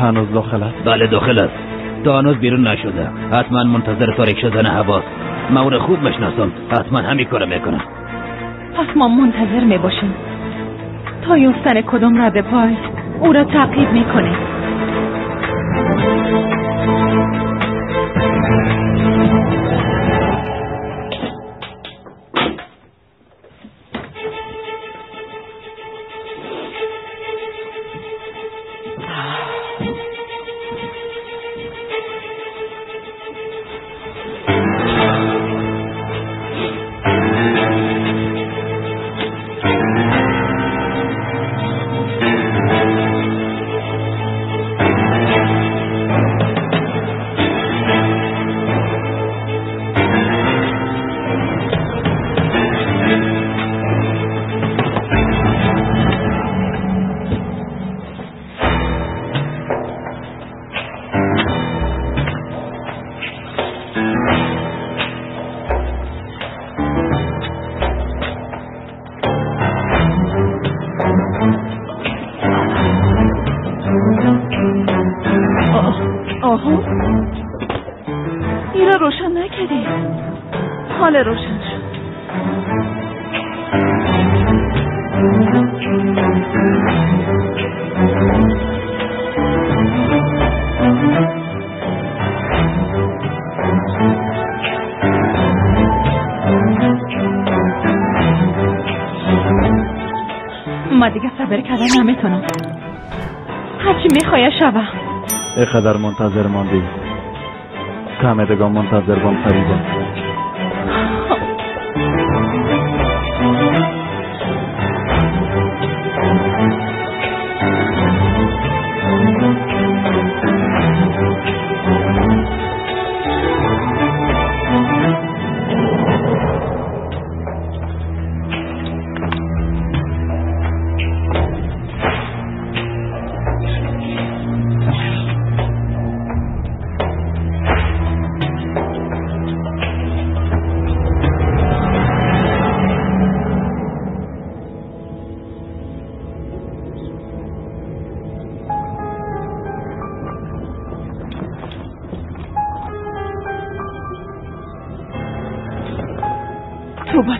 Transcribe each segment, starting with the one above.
هنوز داخل است؟ بله داخل است. تا هنوز بیرون نشده. حتما منتظر تاریک شدن هواست. من او را خوب میشناسم. حتما همین کارو میکنم. پس ما منتظر میباشیم تا یافتن کدام رد پای او را تعقیب میکنه. روشن شد. ما دیگه صبر کردن نمیتونم. هرچی میخوایه شوه. اینقدر منتظر ماندی. کم دیگه منتظر بام فریده.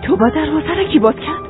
توبه دروازه را کی باز کرد؟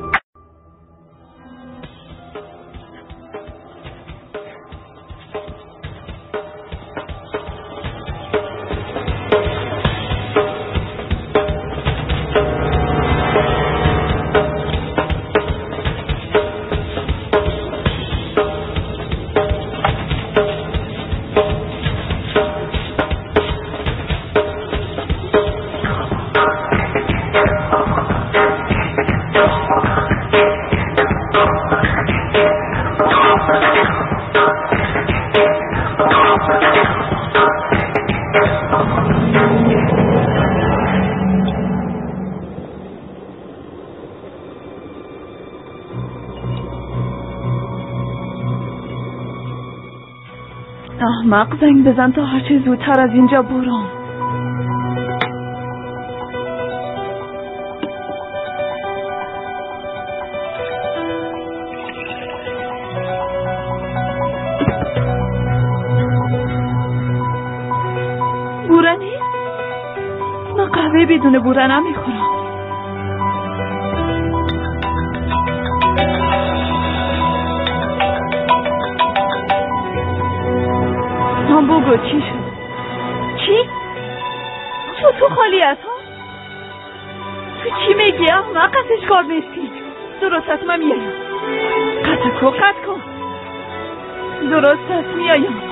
احمق زنگ بزن تا هرچه زودتر از اینجا برم. بوره نیست؟ من قهوه بدون بوره نمیخورم. بگو چی شد؟ چی؟ تو خالی است ها؟ تو چی میگی احمق؟ قصدش کار نیستی. درست است من میایم. قطع کن قطع کن. درست است میایم.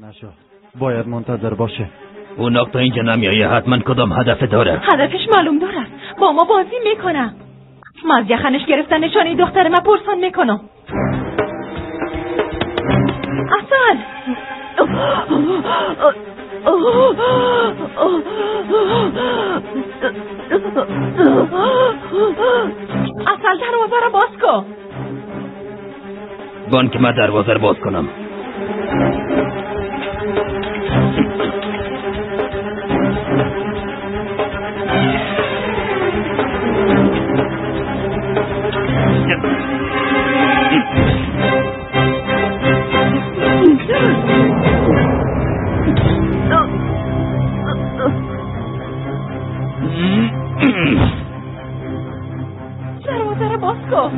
نشو. باید منتظر باشه. او تا اینجا نمیایه. حتما کدام هدف داره. هدفش معلوم داره. با ما بازی میکنه. ما از یخنش گرفتن نشانه دختر من پرسان میکنم. اصل اصل دروازه را باز کن. بان که من دروازه را باز کنم. دروازه را باز کن.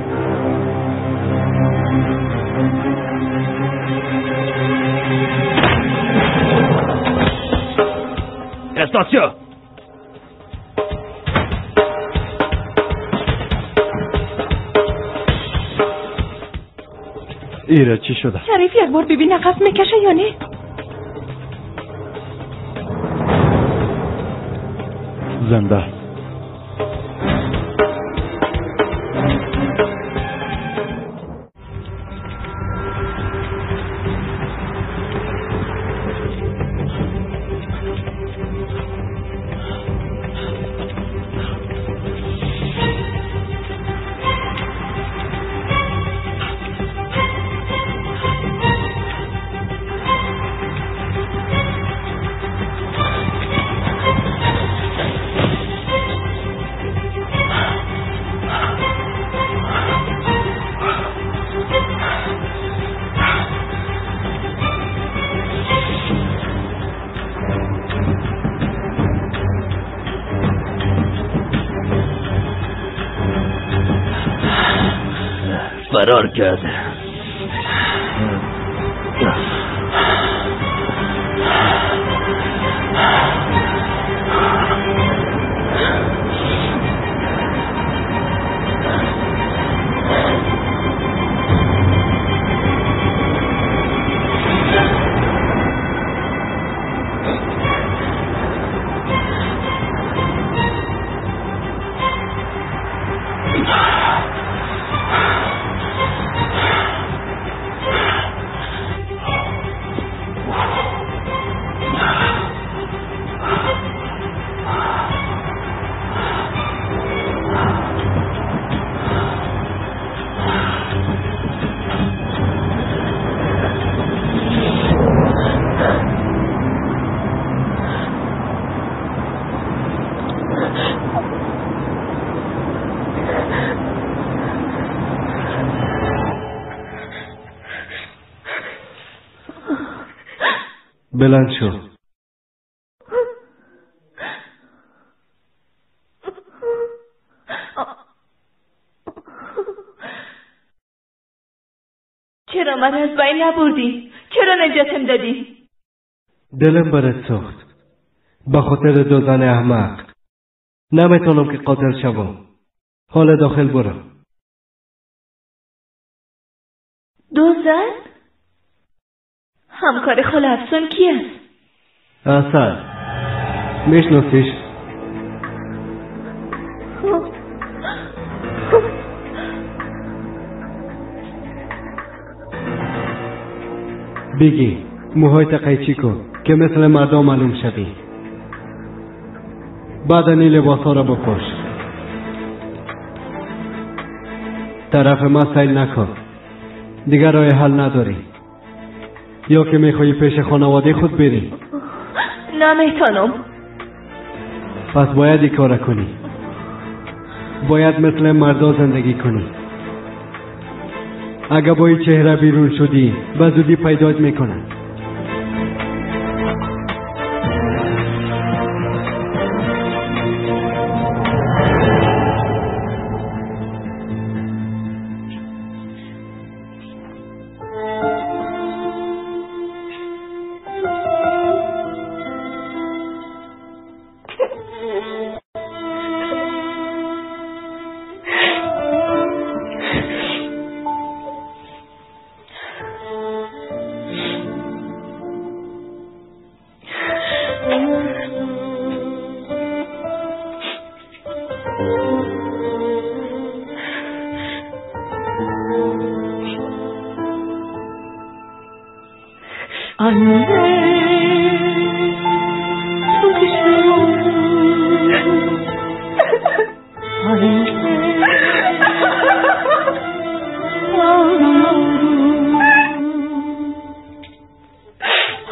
استاسیا، ایره چی شده؟ شریف یک بار ببین نفس میکشه یا نه؟ زنده. فرار کرد. بلند شو. چرا من از بین نبردی؟ چرا نجاتم دادی؟ دلم برات سوخت. به خاطر دو زن احمق نمیتونم که قاتل شوم. حالا داخل برو. دو زن؟ همکار خاله افسون کی است؟ اصل میشناسیش؟ بگی موهای قیچی کن که مثل مردم معلوم شوی. بعد این لباس ها را بپوش. طرف ما سیل نکن. دیگر راه حل نداری. یا که میخوایی پیش خانواده خود بری؟ نمیتونم. پس باید این کار کنی. باید مثل مردا زندگی کنی. اگه با این چهره بیرون شدی به زودی پیدات میکنن. Anne, bu kişi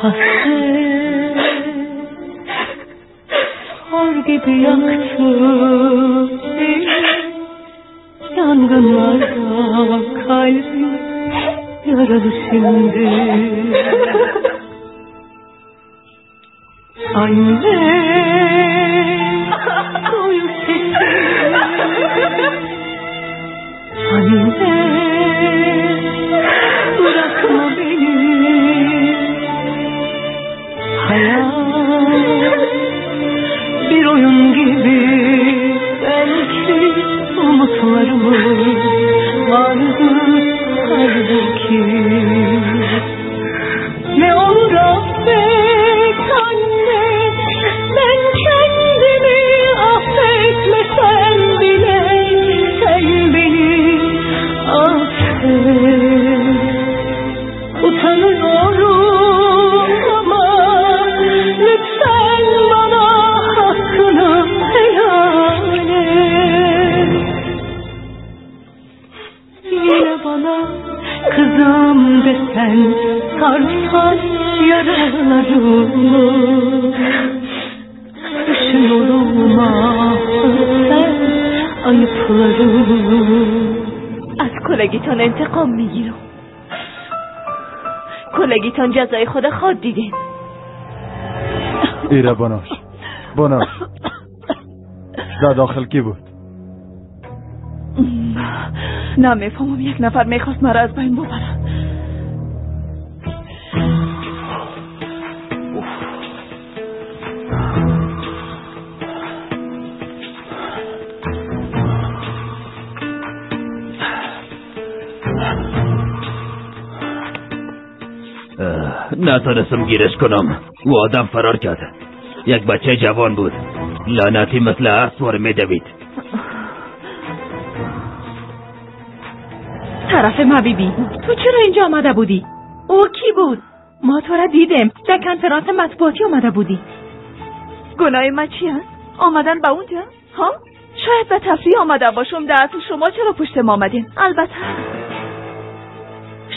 Hasret Har gibi yaktı beni, yangınlarda kalbim yaralı şimdi. Anne, duy sesimi. Anne, bırakma beni. Hayat bir oyun gibi, belki umutlarımız vardı halbuki. Ne olur affet anne, ben kendimi affetmesem bile sen beni affet. Utanıyorum ama lütfen bana hakkını helal et. Yine bana kızım desen, sarsan yaralarımı. Düşün yoluma sen ayıplarımı. از کلگیتان انتقام میگیرم. کلگیتان جزای خود خواد دیدین. ایره بناش بناش. در داخل کی بود؟ نمیفهمم. یک نفر میخواست مرا از بین ببره. نتونستم گیرش کنم. او آدم فرار کرد. یک بچه جوان بود، لعنتی مثل اسب میدوید. طرف ما بیبی، تو چرا اینجا آمده بودی؟ او کی بود؟ ما تو را دیدم در کنفرانس مطبوعاتی آمده بودی. گناه من چی هست؟ آمدن به اونجا؟ ها؟ شاید به تفریح آمده باشم. در اصل شما چرا پشت ما آمدین؟ البته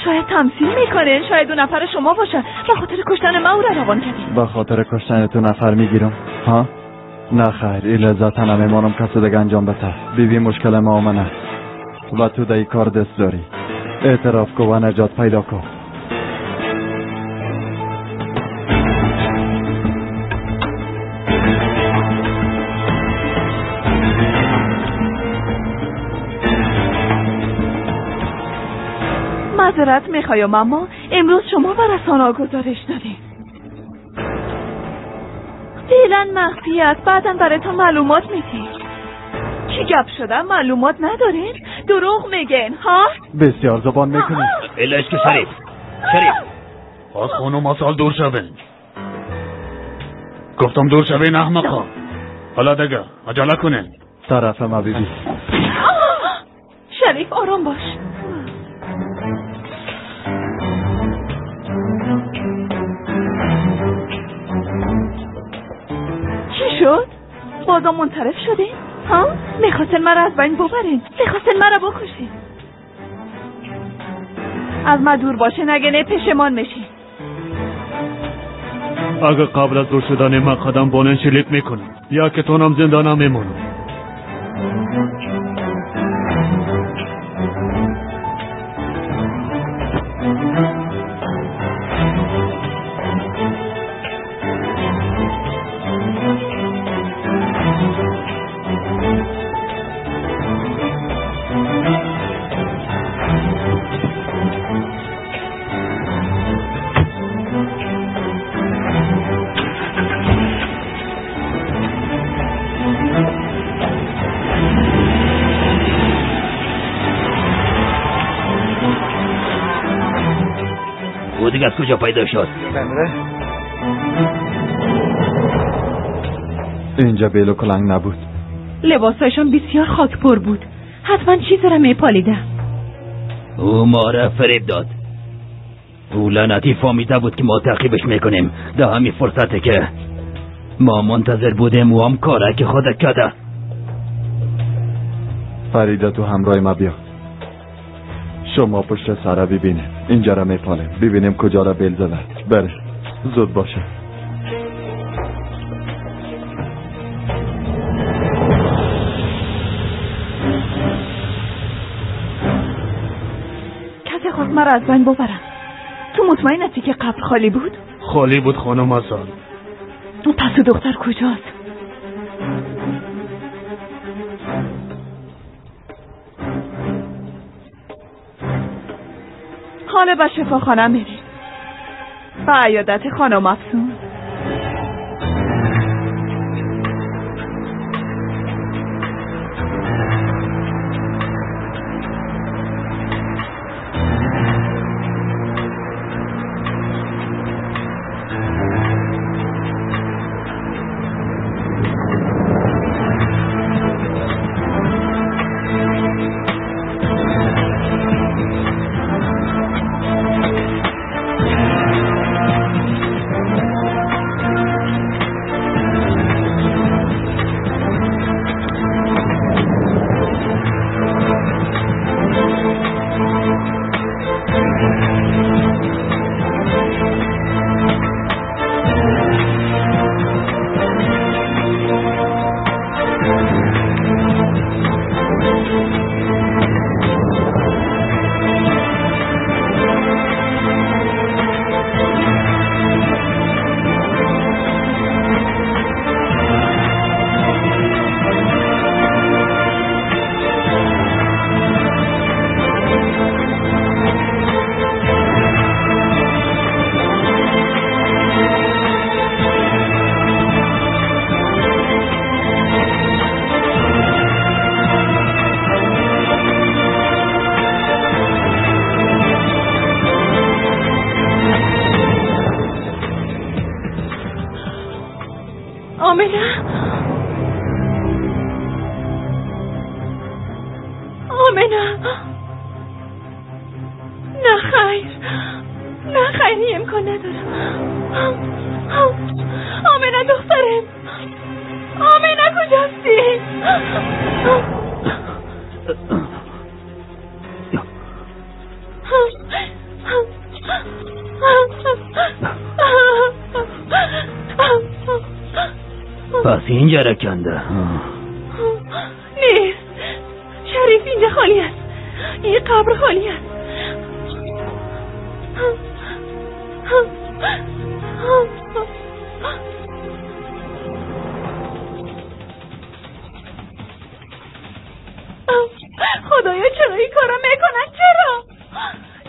شاید تمثیل میکنه. شاید اون نفر شما باشه. به خاطر کشتن من او را روان کردین. به خاطر کشتن تو نفر میگیرم؟ ها؟ نه خیر، این لذت نمیمانم کسی دیگه انجام بده. بیبی مشکل ما آمنه و تو در کار دست داری. اعتراف کو و نجات پیدا کن. معذرت میخوایم اما امروز شما به رسانه‌ها گزارش دادین. فعلا مخفی است، بعدا براتون معلومات میدیم. چی گپ شده؟ معلومات ندارین؟ دروغ میگن ها؟ بسیار زبان میکنی. الهش که شریف شریف از خانم اصال دور شوین. گفتم دور شوین احمقا. حالا دیگه عجله کنین. طرف ما بیبی. شریف آرام باش. چی شد؟ بازم منطرف شدین؟ ها؟ میخواستن مرا از بین ببرین، میخواستن مرا بکشین. از ما دور باشه اگه نه پشمان میشین. اگه قبل از دور شدن من قدم بانن شلیک میکنم یا که تونم زندانم میمونم. دیگه از کجا پیدا شد؟ اینجا بیل و کلنگ نبود. لباسایشان بسیار خاکپر بود. حتما چیزی را میپالیده. او ما را فریب داد. او لعنتی فهمیده بود که ما تعقیبش میکنیم. در همین فرصته که ما منتظر بودیم او هم کاره که خود کرده. فریده تو همراه ما بیا. شما پشت سر ببینیم. اینجا را میپالیم. ببینیم کجا را بیل زده. بره. زود باشه. کسی خواست مرا از بین ببرم. تو مطمئن هستی که قبر خالی بود؟ خالی بود خانم عسل. پس دختر کجاست؟ حالا به شفاخانه میریم. به عیادت خانم افسون. آمنه، نه خیر، نه خیر، امکان نداره. آمنه دخترم، آمنه کجاستی؟ پس اینجا رکنده نیست. شریف اینجا خالی است. این قبر خالی است. خدایا چرا این کارو میکنن؟ چرا؟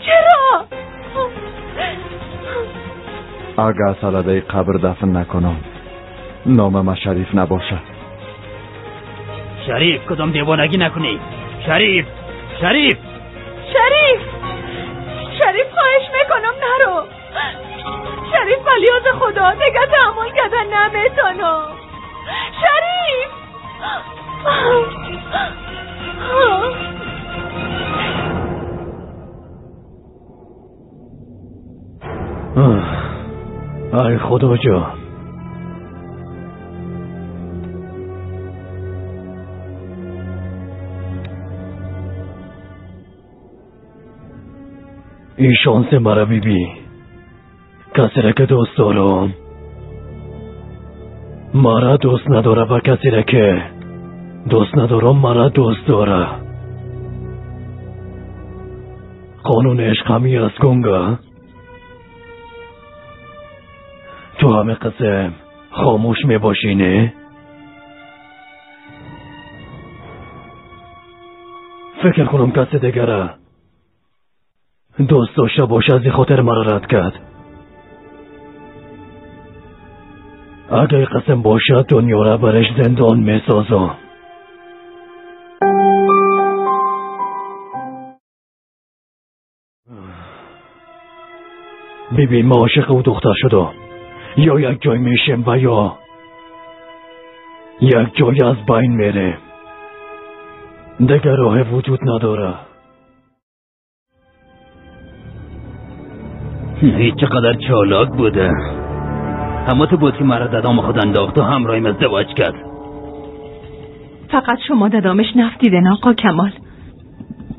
چرا؟ اگه سالده قبر دفن نکنم نام ما شریف نباشه. شریف کدام دیوانگی نکنی. شریف، شریف، شریف، شریف خواهش میکنم نرو. شریف بلیاز خدا دیگه تحمل کردن نمیتونم. شریف. ای خدا جان، این شانس مرا ببین. کسی را که دوست دارم مرا دوست نداره و کسی را که دوست ندارم مرا دوست داره. قانون عشق همی است گنگا. تو همه قسم خاموش می باشی نه؟ فکر کنم کسی دیگره دوست داشته باشه از خاطر مرا رد کرد. اگه قسم باشه دنیا را برش زندان می سازم. ببین ما عاشق او دختر شدم. یا یک جای میشم و یا یک جای از بین میره. دیگر راه وجود نداره. هیچ چقدر چالاک بوده. همه تو بود که مرا ددام خود انداخت و همراهیم ازدواج کرد. فقط شما ددامش نفتیدن آقا کمال.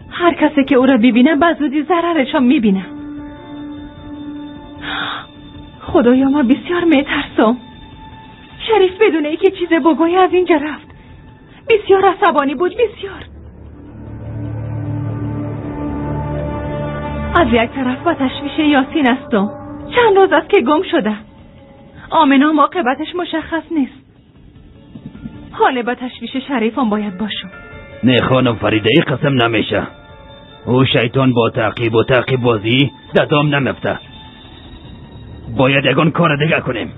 هر کسی که او را ببینه به زودی ضررش هم میبینه. خدایا ما بسیار میترسم. شریف بدون ای که چیز بگویی از اینجا رفت. بسیار عصبانی بود، بسیار. از یک طرف با تشویش یاسین هستم. چند روز است که گم شده. آمنه هم عاقبتش مشخص نیست. حالا با تشویش شریفم باید باشم. نه خانم فریده، ای قسم نمیشه. او شیطان با تعقیب و تعقیب بازی ددام نمیفته. باید یگان کار دیگه کنیم.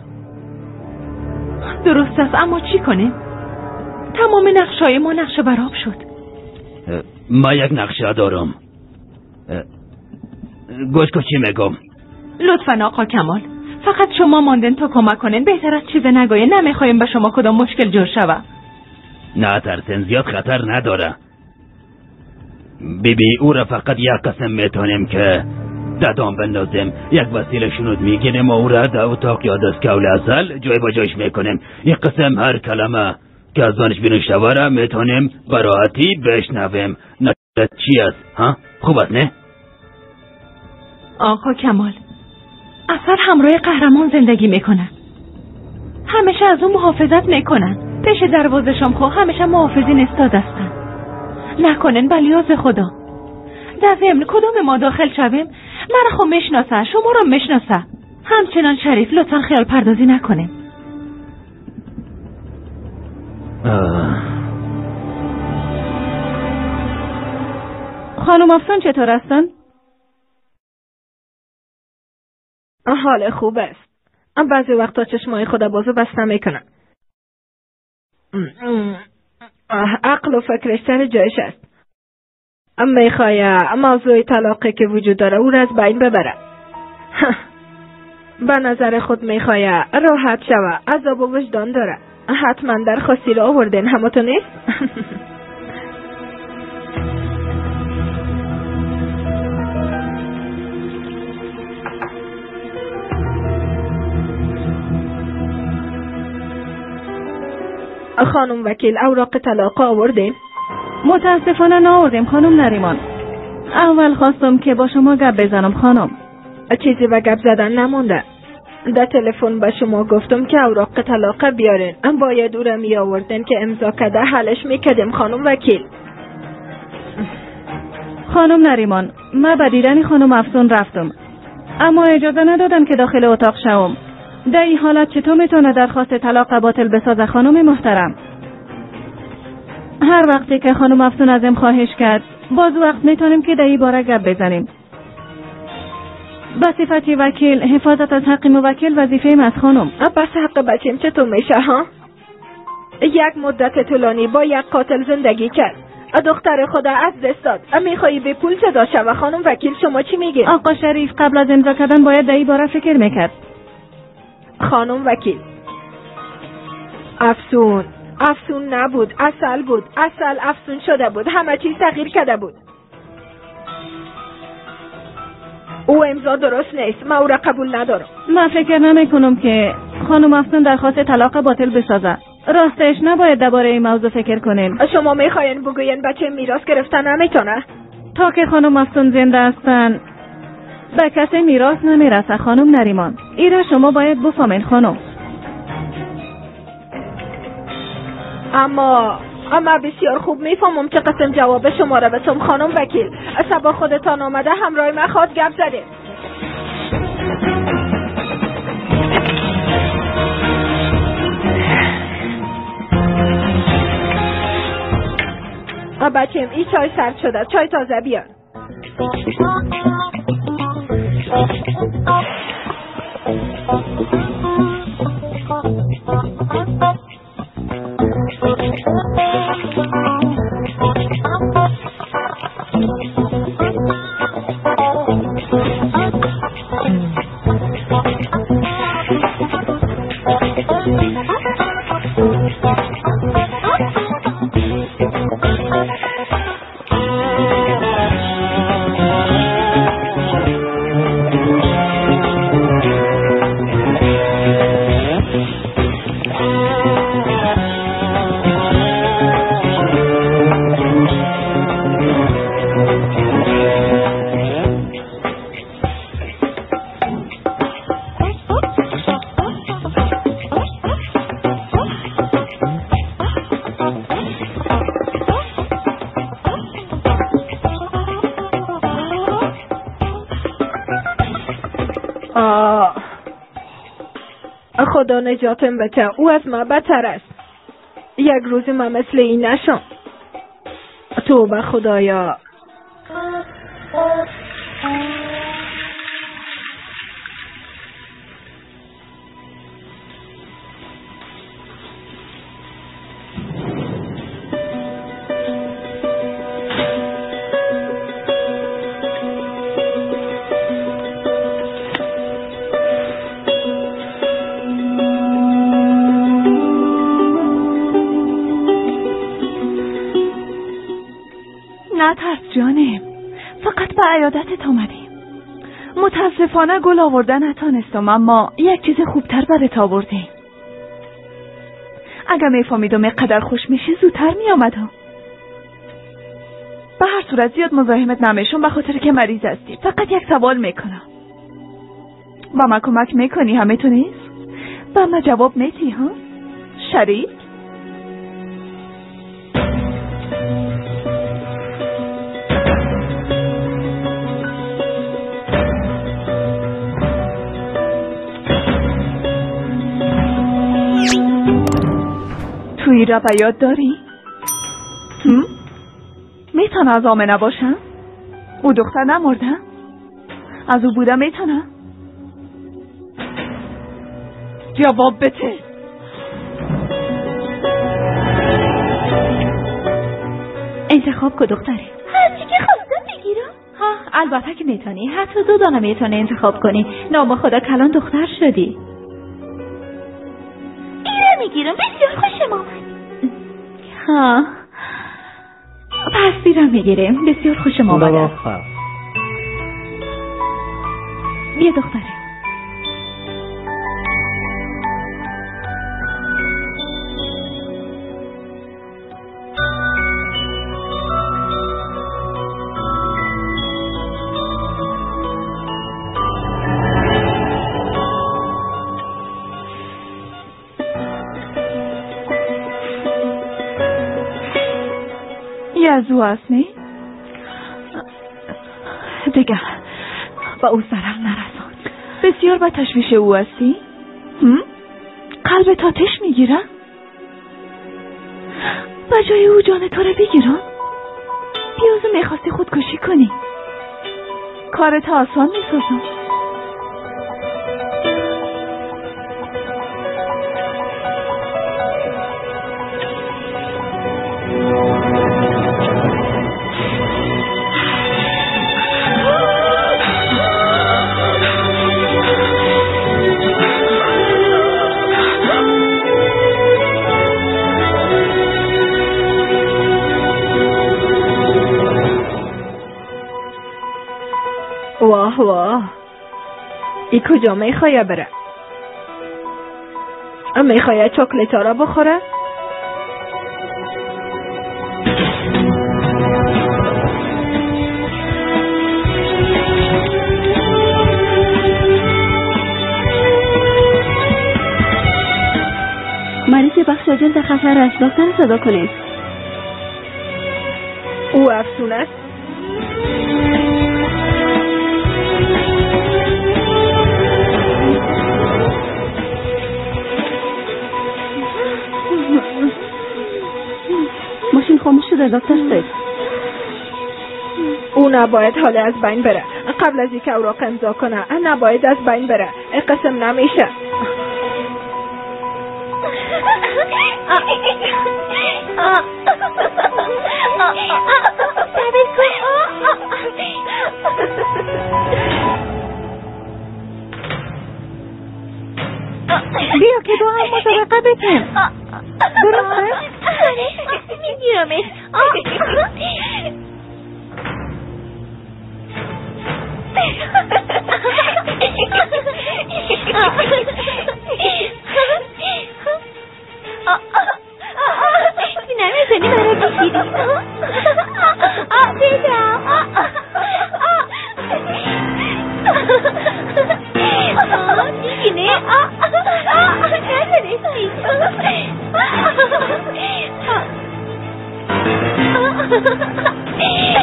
درست است، اما چی کنیم؟ تمام نقشای ما نقشه براب شد. ما یک نقشه دارم. گوش کن چی میگم. لطفا آقا کمال، فقط شما ماندن تا کمک کنین. بهتر از چیز نگوین، نمیخوایم به شما کدام مشکل جور شوه. نه ترسن، زیاد خطر نداره. بی بی او را فقط یک قسم میتونیم که ددام بندازیم. یک وسیله شنود میگیریم و او را در اتاق یا دست کول اصل جای با جایش میکنیم. یک قسم هر کلمه که از دانش بیرون شوه را میتونیم براحتی بشنویم. نه چی است؟ ها؟ خوب است نه؟ آقا کمال، اصل همراه قهرمان زندگی میکنن. همیشه از اون محافظت میکنن. پیش دروازه شام خو همیشه محافظین استاد هستن. نکنن بلیاز خدا. در ضمن کدام ما داخل شویم مرا خو میشناسه، شما را میشناسه. همچنان شریف لطفا خیال پردازی نکنیم. خانم افسون چطور هستن؟ حال خوب است. بعضی وقتا چشمای خدا بازو بسته میکنم. عقل و فکرش سر جایش است. میخواه موضوع طلاقی که وجود داره او را از بین ببره. به نظر خود میخواه راحت شوه. عذاب و وجدان داره. حتما درخواستی را آوردین، همه تو نیست؟ خانم وکیل، اوراق طلاق آوردیم؟ متاسفانه نآوردیم خانم نریمان. اول خواستم که با شما گپ بزنم خانم. چیزی به گپ زدن نمونده. در تلفن به شما گفتم که اوراق طلاق بیارین. باید او را می آوردین که امضا کرده حلش میکردیم خانم وکیل. خانم نریمان، من به دیدن خانم افسون رفتم، اما اجازه ندادن که داخل اتاق شوم. در این حالت چطور میتونه درخواست طلاق باطل بسازه خانم محترم؟ هر وقتی که خانم افسون ازم خواهش کرد، باز وقت میتونیم که در این باره گپ بزنیم. به صفت وکیل، حفاظت از حق موکل وظیفه از خانم. پس حق بچیم چطور میشه ها؟ یک مدت طولانی با یک قاتل زندگی کرد. دختر خدا از دست داد. میخوایی به پول جدا شوه خانم وکیل؟ شما چی میگی؟ آقا شریف قبل از امضا کردن باید در این باره فکر میکرد. خانم وکیل، افسون نبود، عسل بود. عسل افسون شده بود. همه چیز تغییر کرده بود. او امضا درست نیست. من او را قبول ندارم. من فکر نمی کنم که خانم افسون درخواست طلاق باطل بسازه. راستش نباید درباره این موضوع فکر کنیم. شما میخواین بگوین بچه میراث گرفتن نمیتونه؟ تا که خانم افسون زنده هستن به کسی میراث نمیرسه خانم نریمان. ایره شما باید بفهمین خانم. اما بسیار خوب میفهمم چه قسم جواب شما را بتم خانم وکیل. صبا خودتان آمده همراه من خواد گپ زدیم. بچم این چای سرد شده، چای تازه بیار. خدا نجاتم بده، او از من بدتر است. یک روز من مثل این نشم. توبه خدایا. نترس جانم، فقط به عیادتت آمدیم. متاسفانه گل آورده نتانستم، اما یک چیز خوبتر برات آوردیم. اگر میفهمیدم اینقدر خوش میشی زودتر میآمدم. به هر صورت زیاد مزاحمت نمیشم به خاطر که مریض هستی. فقط یک سوال میکنم، با من کمک میکنی؟ همه تو نیست؟ با من جواب میدی ها؟ شریک؟ توی را به یاد داری؟ میتونه از آمنه باشم؟ او دختر نمرده؟ از او بوده میتونه؟ جواب بده. انتخاب کن دختره. هرچی که خواستم بگیرم. ها البته که میتونی، حتی دو دانه میتونی انتخاب کنی. نام خدا کلان دختر شدی. اینو میگیرم، بسیار خوشم آمد. ها پس بیرم میگیریم، بسیار خوشم آمد. بیا دختره. از او است نی؟ دیگه با او ضرر نرسان. بسیار با تشویش او هستی؟ قلبت آتش میگیره؟ به جای او جان تو رو بگیرم؟ بیازو میخواستی خودکشی کنی. کارت آسان میسازم. واه واه، ای کجا میخوایه بره؟ میخوایه چاکلیت ها را بخوره؟ مریض بخش جلد خطر است، دکتر صدا کنید. او افسون است؟ ماشین خاموش شده دکتر سید. او نباید حالا از بین بره. قبل از اینکه اوراق امضا کنه نباید از بین بره. قسم نمیشه. بیا که با هم مسابقه بتیم. درسته؟ میگیرمش. نمیتونی مرا بگیری. بدم. میگینه؟ نتونستی.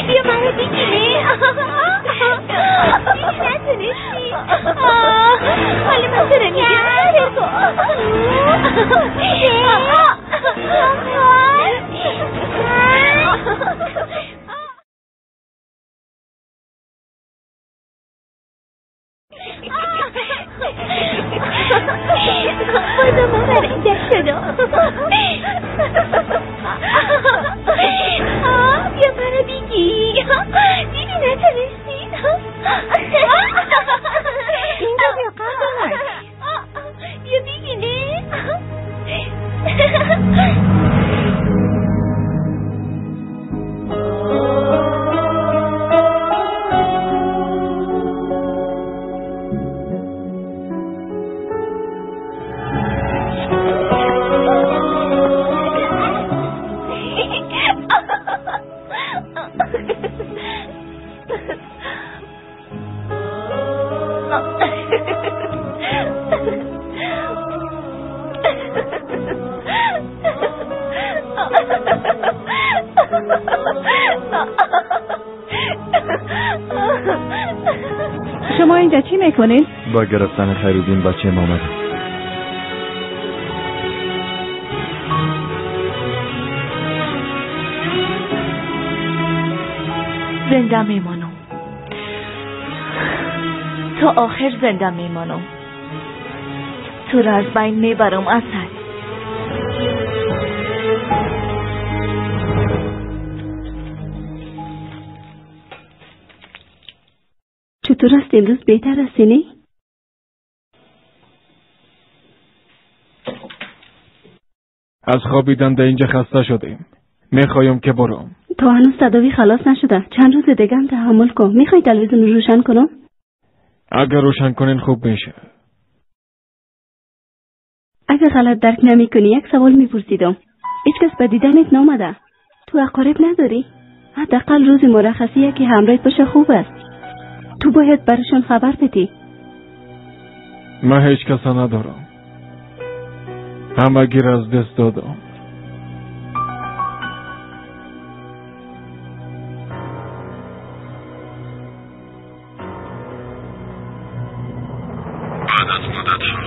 بیا مرا بگیره. نتونستی. حالا من تو رو میگیرم. بازم من برنده شدم. بیا منو بگی. دیدی نتونستی؟ اینجا بیا قهرمان. بیا بگی. شما اینجا چی میکنین؟ با گرفتن خیرالدین بچه ما آمدم. زنده میمانم تا آخر، زنده میمانم. تو را از بین میبرم اسد. چطور است امروز؟ بهتر است نه؟ از خوابیدن در اینجا خسته شدیم. میخوایم که برم. تا هنوز تداوی خلاص نشده. چند روز دیگه هم تحمل کن. میخوای تلویزیون رو روشن کنم؟ اگر روشن کنین خوب میشه. اگر غلط درک نمیکنی یک سوال میپرسیدم. هیچ کس به دیدنت نامده. تو اقارب نداری؟ حداقل روز مرخصی یکی همراهت باشه خوب است. تو باید برشان خبر بدی. من هیچ کس ندارم. همه گیر از دست دادم. بعد از مدت ها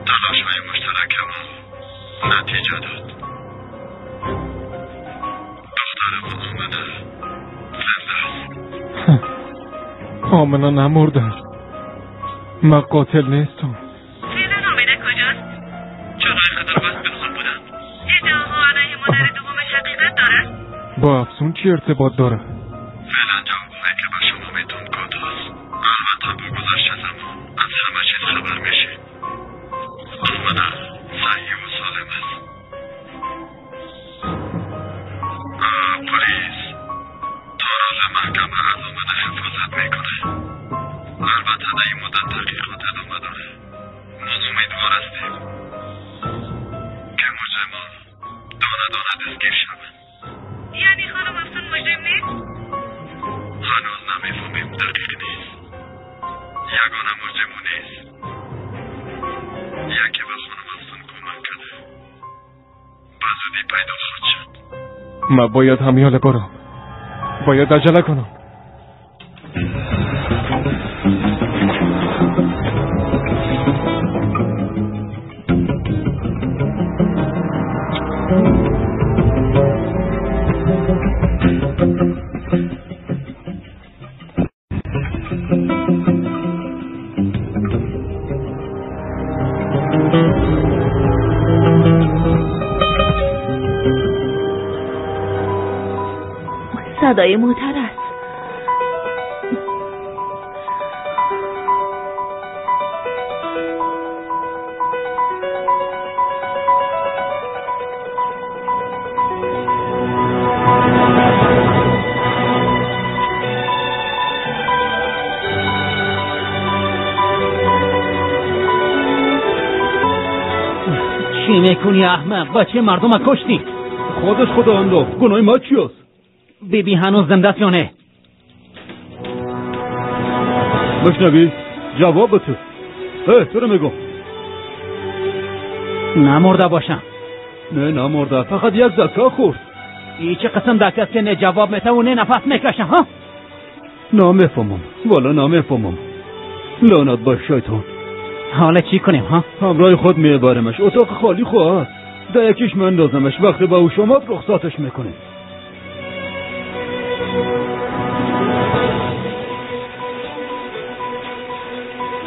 تلاش های مشترک ما نتیجه داد. دختر ما آمنه زنده است. آمنه نمرده است. من قاتل نیستم. فعلا آمنه کجاست؟ چرا اینقدر وقت پنهان بودم؟ ادعاها علیه مادر دومش حقیقت دارد؟ با افسون چی ارتباط داره؟ فعلا جوابهایی که به شما میتون کوتاست. البته با گذشت زمان از همه چیز خبر میشید. آمنه صحیح و سالم است. پلیس تا روز محکمه از آمنه حفاظت میکنه. البته در این مدت تحقیقات ادامه داره. ما امیدوار هستیم که مجرمان دانه دانه دستگیر شوند. یعنی خانم افسون مجرم نیست؟ هنوز نمیفهمیم، دقیق نیست. یگانه مجرم نیست. یکی به خانم افسون کمک کرده. به زودی پیدا خواهد شد. من باید همیاله برم. باید عجله کنم. صدای موتر است. چی میکنی احمق؟ بچه مردم کشتی. خودش خدا انداخت. گناه ما چی است؟ بیبی هنوز زنده است یا نه؟ بشنوی جواب بده. تو رو میگم. نمرده باشم. نه نمرده، فقط یک دکه خورد. ای چه قسم دکه است که نه جواب میده و نه نفس میکشه ها؟ نمیفهمم والا نمیفهمم. لعنت بر شیطان. حالا چی کنیم ها؟ همراه خود میبرمش، اتاق خالی خواهد. در یکیش مندازمش، وقتی با او شما رخصتش میکنیم.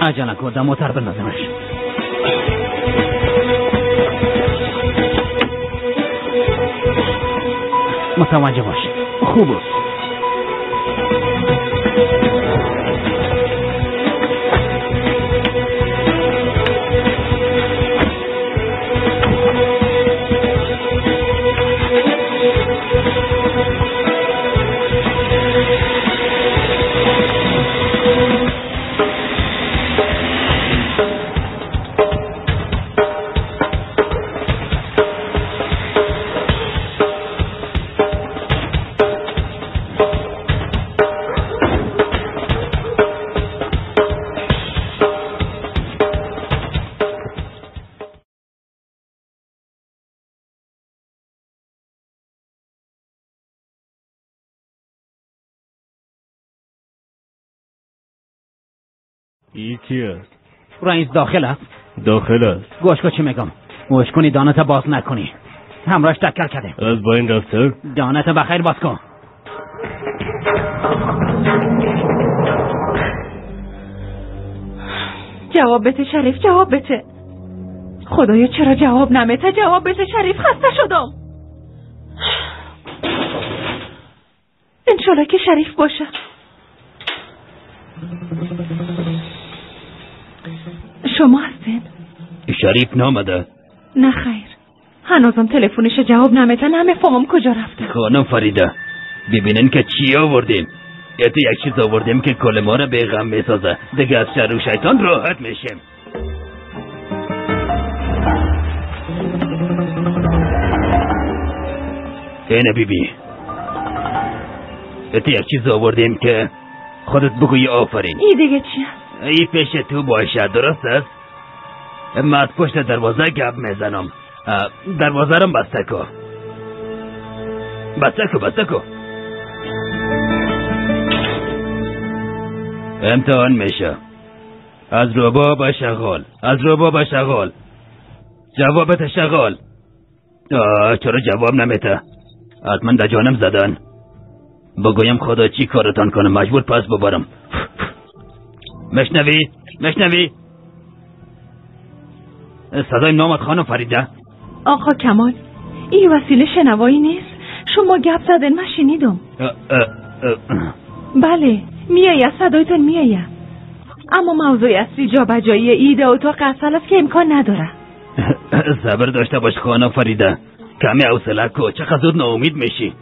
عجله کن، دموتر بندازمش. متوجه باش. خوب است. ای کی است؟ رئیس داخل است؟ داخل است. گوش کن چی میگم. گوش کنی دانت باز نکنی. همراهش تکر کردیم. از با این رفته؟ دانت بخیر باز کن. جواب بده شریف، جواب بده. خدایا چرا جواب نمیده؟ جواب بده شریف، خسته شدم. انشالله که شریف باشه. شما هستین؟ شریف نامده؟ نه خیر، هنوزم تلفنش جواب نمیده. نمیفهمم کجا رفته. خانم فریده ببینن که چی آوردیم. یه یک چیز آوردیم که کل ما رو به غم میسازه. دیگه از شر و شیطان راحت میشیم. اینه بی بی، یک چیز آوردیم که خودت بگویی آفرین. ای دیگه چی هست؟ ای پیش تو باشه، درست است؟ من از پشت دروازه گپ میزنم. دروازه رو بسته کن. بسته کن، بسته کن. امتحان میشه. از روبا به شغال، از روبا به شغال. جوابت شغال. چرا جواب نمیده؟ حتما در جانم زدن. بگویم خدا چی کارتان کنه، مجبور پس ببرم. مشنوی؟ مشنوی؟ صدای نامت خانم فریده؟ آقا کمال، این وسیله شنوایی نیست. شما گپ زدن من شنیدم. بله میایه، صدایتون میایه. اما موضوع اصلی جابجایی ایده اتاق اصل است که امکان نداره. صبر داشته باش خانم فریده، کمی حوصله کن. چقدر زود ناامید میشی.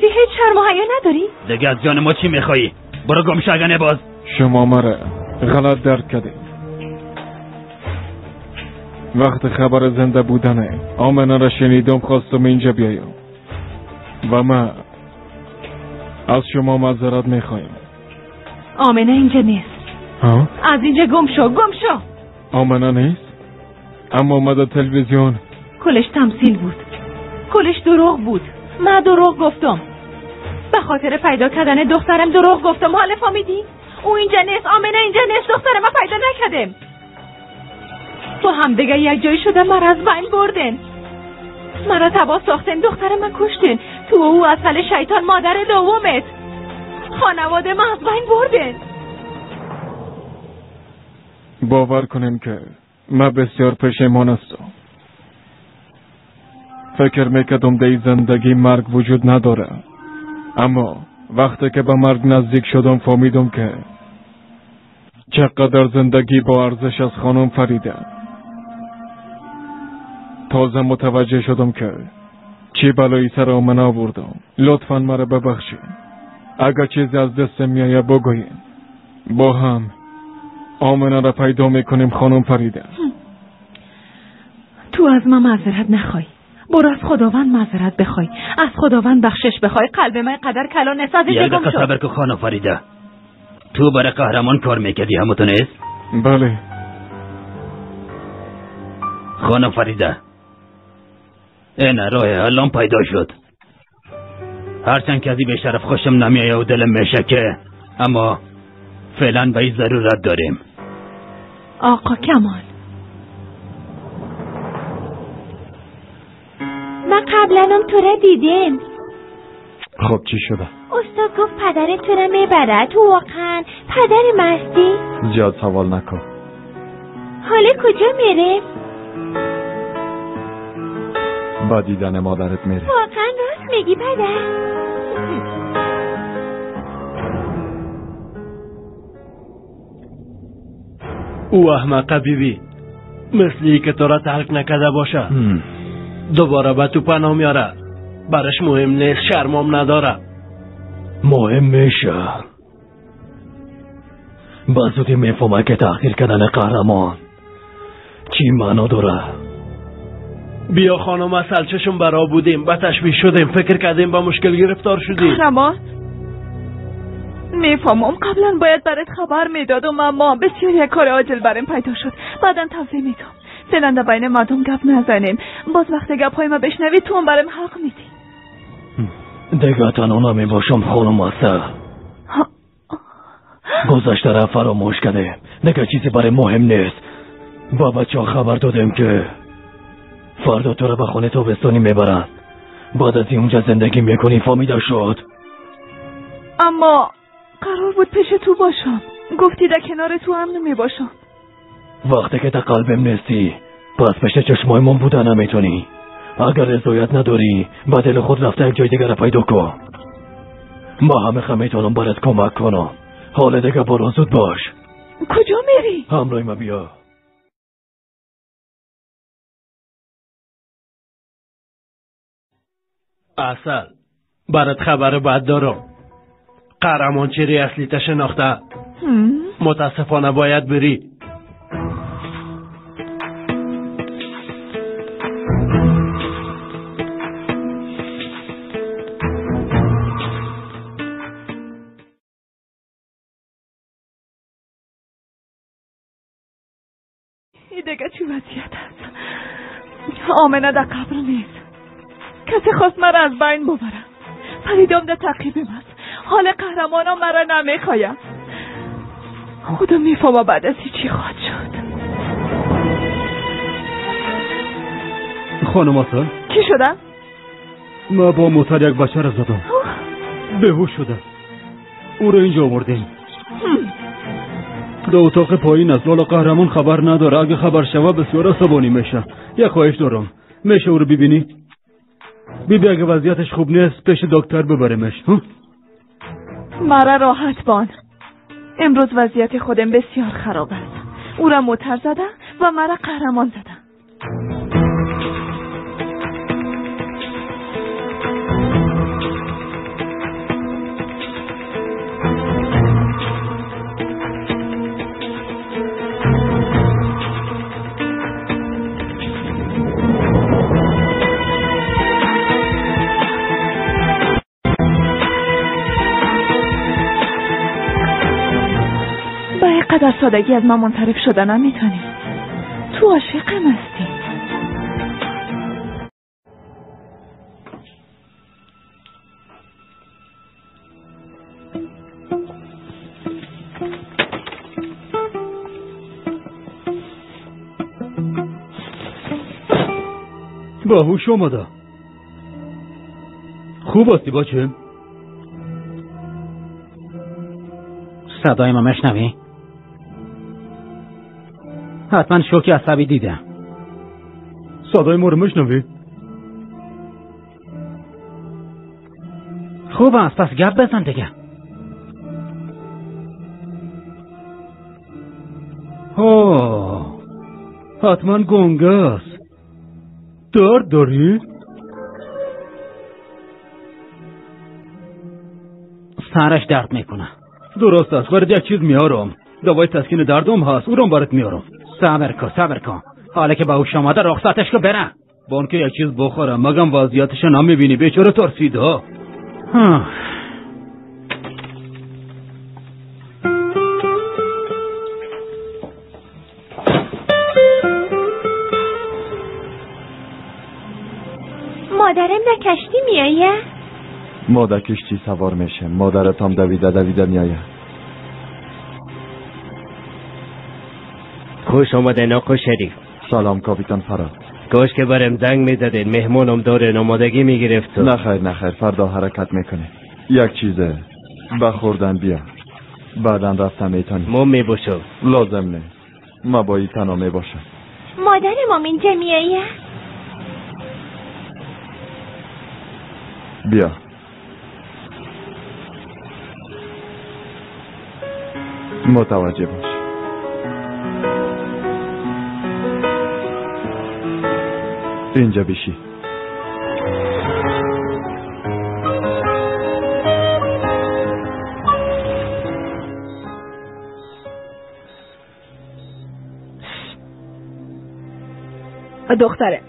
هیچ شرم و حیا نداری؟ دیگه از جان ما چی میخوایی؟ برو گم شگنه باز. شما مرا غلط درک کردید. وقت خبر زنده بودن آمنه را شنیدم خواستم اینجا بیایم و من از شما معذرت میخوایم. آمنه اینجا نیست. ها؟ از اینجا گم شو، گم شو. آمنه نیست؟ اما آمده تلویزیون. کلش تمثیل بود، کلش دروغ بود. من دروغ گفتم. به خاطر پیدا کردن دخترم دروغ گفتم. حالا فهمیدی؟ او اینجا نیست، آمنه اینجا نیست، دختر من پیدا نکردم. با هم دیگه یک جایی شده مرا از بین بردن، مرا تباه ساختن، دختر من کشتن. تو او اصل شیطان، مادر دومت، خانواده من از بین بردن. باور کنین که من بسیار پشیمان هستم. فکر میکردم در زندگی مرگ وجود نداره، اما وقتی که به مرگ نزدیک شدم فهمیدم که چقدر زندگی با ارزش از خانم فریده. تازه متوجه شدم که چی بلایی سر آمنه آوردم. لطفاً مرا ببخشید. اگر چیزی از دستم میآید بگویید. با هم آمنه را پیدا میکنیم خانم فریده. تو از من معذرت نخوای. برو از خداوند معذرت بخوای، از خداوند بخشش بخوای. قلب من قدر کلان نیست. از یک دقیقه صبر کن خانم فریده. تو برای قهرمان کار میکردی همونطور نیست؟ بله. خانم فریده، این راه حلم پیدا شد. هرچند که از این بیشرف خوشم نمیایه و دلم میشکه، اما فعلا به این ضرورت داریم. آقا کمال، من قبلا هم تو را دیدم. خب چی شده؟ استاد گفت پدرت تو را میبره. تو واقعا پدر مستی؟ زیاد سوال نکن. حالا کجا میره؟ با دیدن مادرت میره. واقعا راست میگی پدر؟ او احمقه بیبی، مثلی که تو را ترک نکرده باشه. دوباره به تو پناه میاره. برش مهم نیست، شرمام نداره. مهم میشه. به زودی میفهمه که تحقیر کردن قهرمان چی معنا داره. بیا خانم اصل چشم برا بودیم، به تشویش شدیم، فکر کردیم با مشکل گرفتار شدیم. قهرمان میفهمم، قبلا باید برات خبر میدادم، اما بسیار یک کار عاجل برام پیدا شد. بعدا توضیح میدم. فعلا در بین مردم گپ نزنیم. باز وقت گپ های ما بشنوی تو هم برام حق میدی. دیگه تنها نمیباشم خانم اصل. گذشته را فراموش کردیم، دیگه چیزی برای مهم نیست. با بچه ها خبر دادیم که فردا تو را به خانه تابستانی میبرن. بعد از این اونجا زندگی میکنی. فهمیده شد؟ اما قرار بود پیش تو باشم. گفتی در کنار تو هم نمیباشم. وقتی که در قلبم نیستی، پس پشت چشمای من بوده نمیتونی. اگر رضایت نداری، با دل خود رفته یک جای دیگر را پیدا کن. ما همه میتونم برات کمک کنم. حال دیگه برو، زود باش. کجا میری؟ همراه ما بیا. اصل برات خبر بد دارم. قهرمان چهره اصلی تا شناخته. متاسفانه باید بری. این دیگه چی وضعیت است؟ آمنه در قبر نیست. کسی خواست مرا از بین ببره. فریدم در تعقیبم است. حال قهرمانان مرا نمیخوایم. خدا میفهمه بعد از چی خواهد شد. خانم اصل، کی شده؟ ما با موتر یک بچه را زدم، بیهوش شده. او را اینجا آوردیم. در اتاق پایین است. لالا قهرمان خبر نداره. اگه خبر شوه بسیار عصبانی میشه. یک خواهش دارم، میشه او رو ببینی؟ بیبی اگه وضعیتش خوب نیست پیش دکتر ببریمش. مرا راحت بان. امروز وضعیت خودم بسیار خراب است. او را موتر زده و مرا قهرمان زده. در سادگی از من منصرف شده نمیتونی. تو عاشقم هستی. با هوش آمده. خوب هستی بچه؟ صدای ما میشنوی؟ حتما شوک عصبی دیده. صدای ما رو میشنوی؟ خوب است، پس گپ بزن دیگه. ها، حتما گنگ است. درد داری؟ سرش درد میکنه. درست است، برات یک چیز میارم. دوای تسکین دردم هست، او رو برات میارم. صبر کن، صبر کن. حالا که با هوش آمده رخصتش کو بره. بانک یک چیز بخورم، مگم وضعیتش نمیبینی، بیچاره ترسید ها. مادرم در کشتی میایه؟ ما در کشتی سوار میشه. مادرت هم دویده دویده میایه. خوش آمدین آقا شریف. سلام کاپیتان فراد. کاش که برم زنگ میزدین، مهمانم داره آمادگی میگرفت. نخیر نخیر، فردا حرکت میکنه. یک چیزه بخوردن بیا، بعدا رفتم میتونی. ما میباشم. لازم نه، ما باید تنها میباشم. مادرم اینجا میایه؟ بیا. متوجه باش. اینجا بشی. دختره،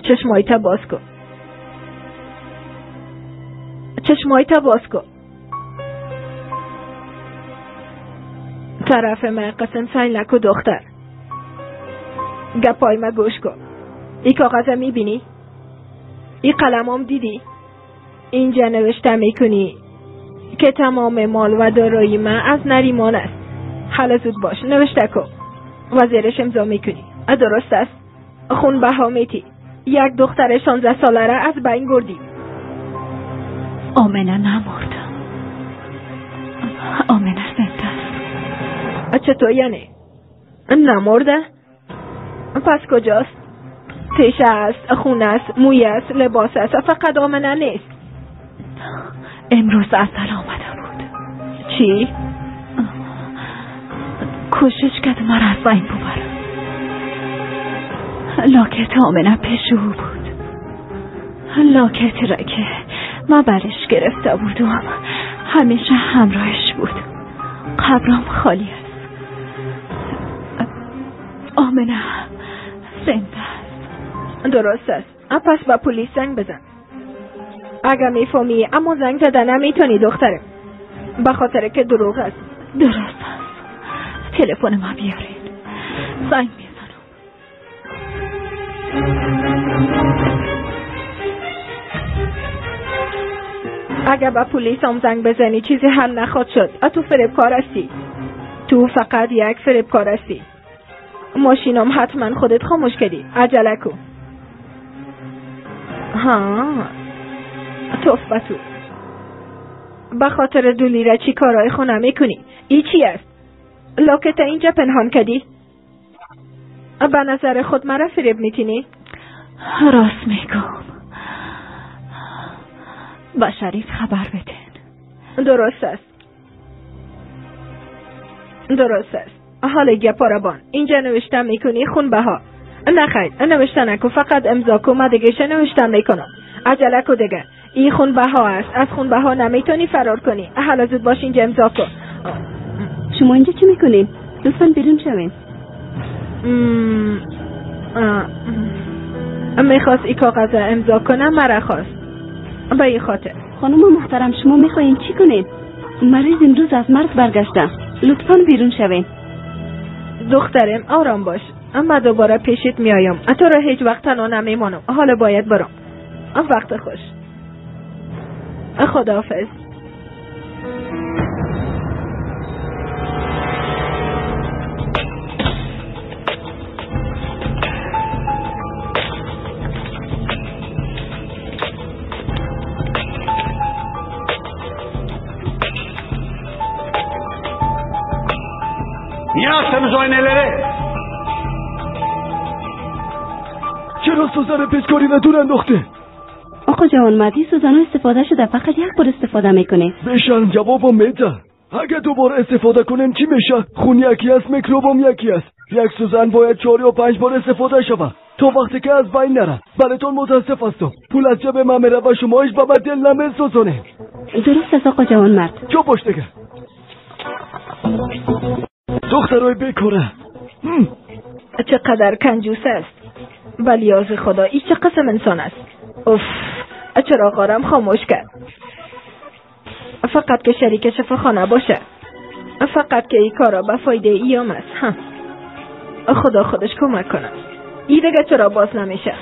چشمایت باز کن. چشمایت باز کن. طرف من قسم سعی نکو دختر. گپای ما گوش کن. ای کاغذ میبینی؟ ای قلمام دیدی؟ اینجا نوشته میکنی که تمام مال و دارایی من از نریمان است. حالا زود باش، نوشته کن و زیرش امضا میکنی. درست است. خون بها میتی. یک دختر 16 ساله را از بین بردی. آمنه نمرد. آمنه زنده است. چطور یعنی؟ نمرده؟ پس کجاست؟ تیشه است، خون است، موی است، لباس است، فقط آمنه نیست. امروز اصل آمده بود. چی؟ کوشش کرد مرا از بین ببرد. لاکت آمنه پیش او بود. لاکت را که من برش گرفته بودم همیشه همراهش بود. قبرم خالی است. آمنه زنده است. درست است. پس با پلیس زنگ بزن. اگر میفهمی، اما زنگ زدن نمیتونی دختره، به خاطر که دروغ است. درست است. تلفن ما بیارید، زنگ میزنم. اگر با پلیس هم زنگ بزنی چیزی حل نخواد شد. تو فریبکار هستی. تو فقط یک فریبکار هستی. ماشینم حتما خودت خاموش کردی. عجله کن. ها، توف به تو. به خاطر 2 لیره چی کارای خونه میکنی؟ ای چی است؟ لاکت اینجا پنهان کردی؟ به نظر خود مرا فریب میتینی؟ راست میگم. با شریف خبر بدین. درست است. درست است. حالا گپاربان اینجا نوشته میکنی خون بها. نخیر، نوشته نکن، فقط امضا کن. من دیگه نوشته میکنم. عجله کو دیگه. این خون بها است. از خون بها نمیتونی فرار کنی. حالا زود باش اینجا امضا کن. شما اینجا چی میکنین؟ لطفا بیرون شوین. میخواست ای کاغذ امضا کنم، مرا خواست. به این خاطر. خانم محترم، شما میخواین چی کنین؟ مریض امروز از مرگ برگشته. لطفا بیرون شوین. دخترم آرام باش. اما دوباره پیشت میایم. تو را هیچ وقت تنها نمیمانم. حالا باید برم. وقت خوش. خداحافظ. Niye açtınız o ayneleri? چرا سوزن پیچکاری و دور انداخته؟ آقا آقا جوانمردی سوزنو استفاده شده، فقط یک بار استفاده میکنه. بشرم جوابم میده. اگه دوباره استفاده کنیم چی میشه؟ خون یکی است، میکروبم یکی است. یک سوزن باید 4 یا 5 بار استفاده شود تا وقتی که از بین نره. براتون متاسف هستم. پول از جیب من میره و شما هیچ به دل نمیسوزونید. درست است آقا جوانمرد. چوب باش دیگه. دخترای بیکاره. چقدر کنجوس است. بلیاز خدا ای چه قسم انسان است. اوف، چراغارم خاموش کرد. فقط که شریک شفاخانه باشه. فقط که ای کارا به فایده ایام است. خدا خودش کمک کنه. ای دیگه چرا باز نمیشه؟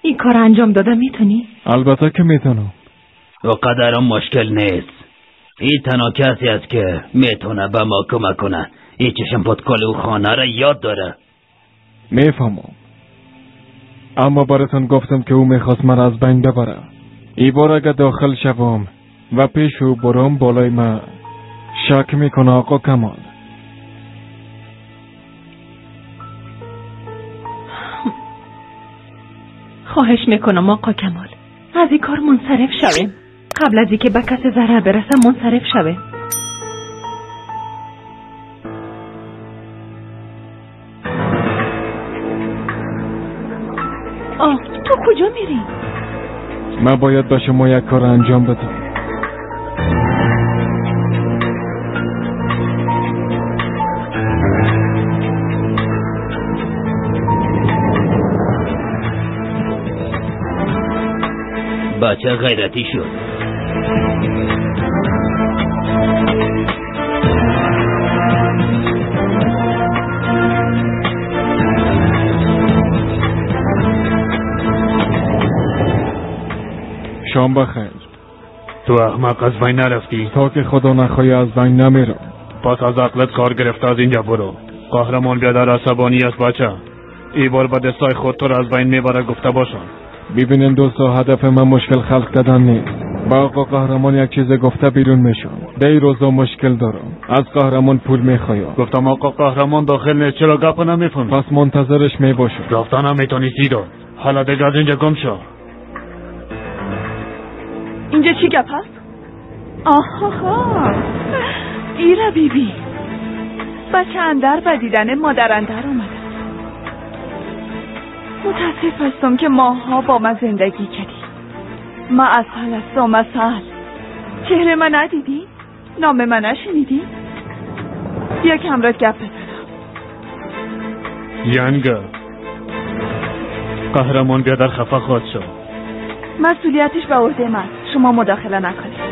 این کار انجام داده میتونی؟ البته که میتونم. و قدرم مشکل نیست. این تنها کسی است که میتونه به ما کمک کنه. این چشم پتکال او خانه را یاد داره. میفهمم، اما براتون گفتم که او میخواست من از بین ببره. ای بار اگه داخل شوم و پیش او برام بالای من شک میکنه آقا کمال. خواهش میکنم آقا کمال، از این کار منصرف شویم. قبل از اینکه به کس ضرر برسه منصرف شویم. آه، تو کجا میری؟ من باید با شما یک کار انجام بدم. بچه غیرتی شد. شام بخیر. تو احمق از بین نرفتی؟ تا که خدا نخواهی از بین نمیرم. پس از عقلت کار گرفته، از اینجا برو. قهرمان بیادر عصبانی است بچه. ای بار به دستای خود تو را از بین میبره گفته باشم. ببینین دوستا، هدف من مشکل خلق دادن نیست. با آقا قهرمان یک چیز گفته بیرون میشم. دی روزا مشکل دارم. از قهرمان پول میخوایم. گفتم آقا قهرمان داخل نیست، چرا گپ نمیفهمی؟ پس منتظرش میباشم. رفتن هم میتونی سیدو. حالا دیگه از اینجا گم شو. اینجا چی گپ هست؟ آها، ایرا بی بی. بچه اندر و دیدن مادر اندر اومده. متاسف هستم که ماها با من زندگی کردی. من اصل هستم، اصل. چهره من ندیدی؟ نام من نشنیدی؟ بیا که همراه گپ بزنم. ینگه قهرمان بیادر خفه خواهد شد. مسئولیتش به عهده من، شما مداخله نکنید.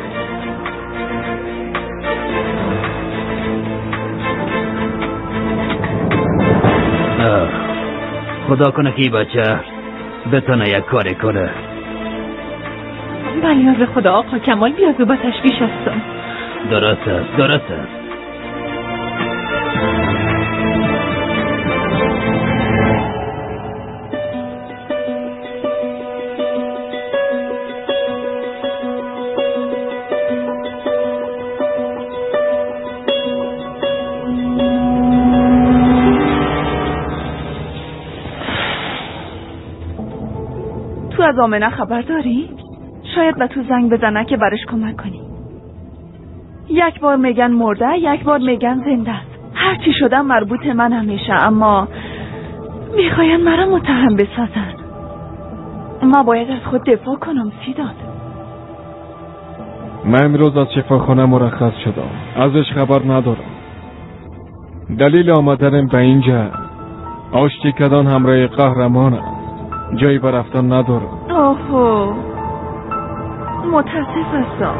خدا کنه که بچه بتونه یک کاری کنه. بلیاز خدا آقا کمال، بیازو با تشویش هستم. درست است، درست است. از آمنه خبر داری؟ شاید به تو زنگ بزنه که برش کمک کنی. یک بار میگن مرده، یک بار میگن زنده است. هرچی شدم مربوط من همیشه، اما میخواین مرا متهم بسازن. ما باید از خود دفاع کنم سیداد. من امروز از شفاخانه مرخص شدم، ازش خبر ندارم. دلیل آمدنم به اینجا آشتی کردن همراه قهرمان است. جایی به رفتن ندارم. اوه، متاسف هستم.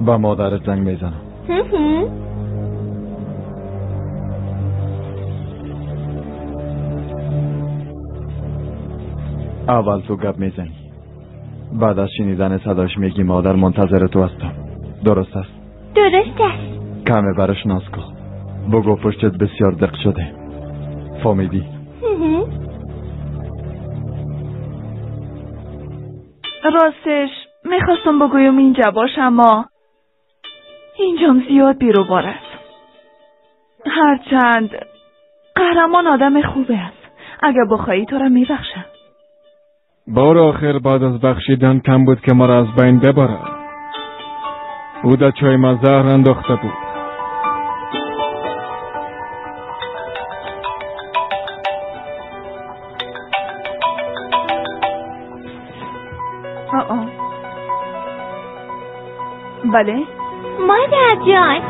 با مادرت زنگ میزنم. اول تو گپ میزنی، بعد از شنیدن صداش میگی مادر منتظر تو هستم. درست است؟ درست است. کمه براش ناز کن. بگو پشتت بسیار دق شده. فهمیدی؟ راستش میخواستم بگویم اینجا باشم، اما اینجام زیاد بیروبار است. هرچند قهرمان آدم خوبه است. اگر بخواهی تو را میبخشم. بار آخر بعد از بخشیدن کم بود که مرا از بین ببرد. او در چای ما زهر انداخته بود. آه. بله مادر جان.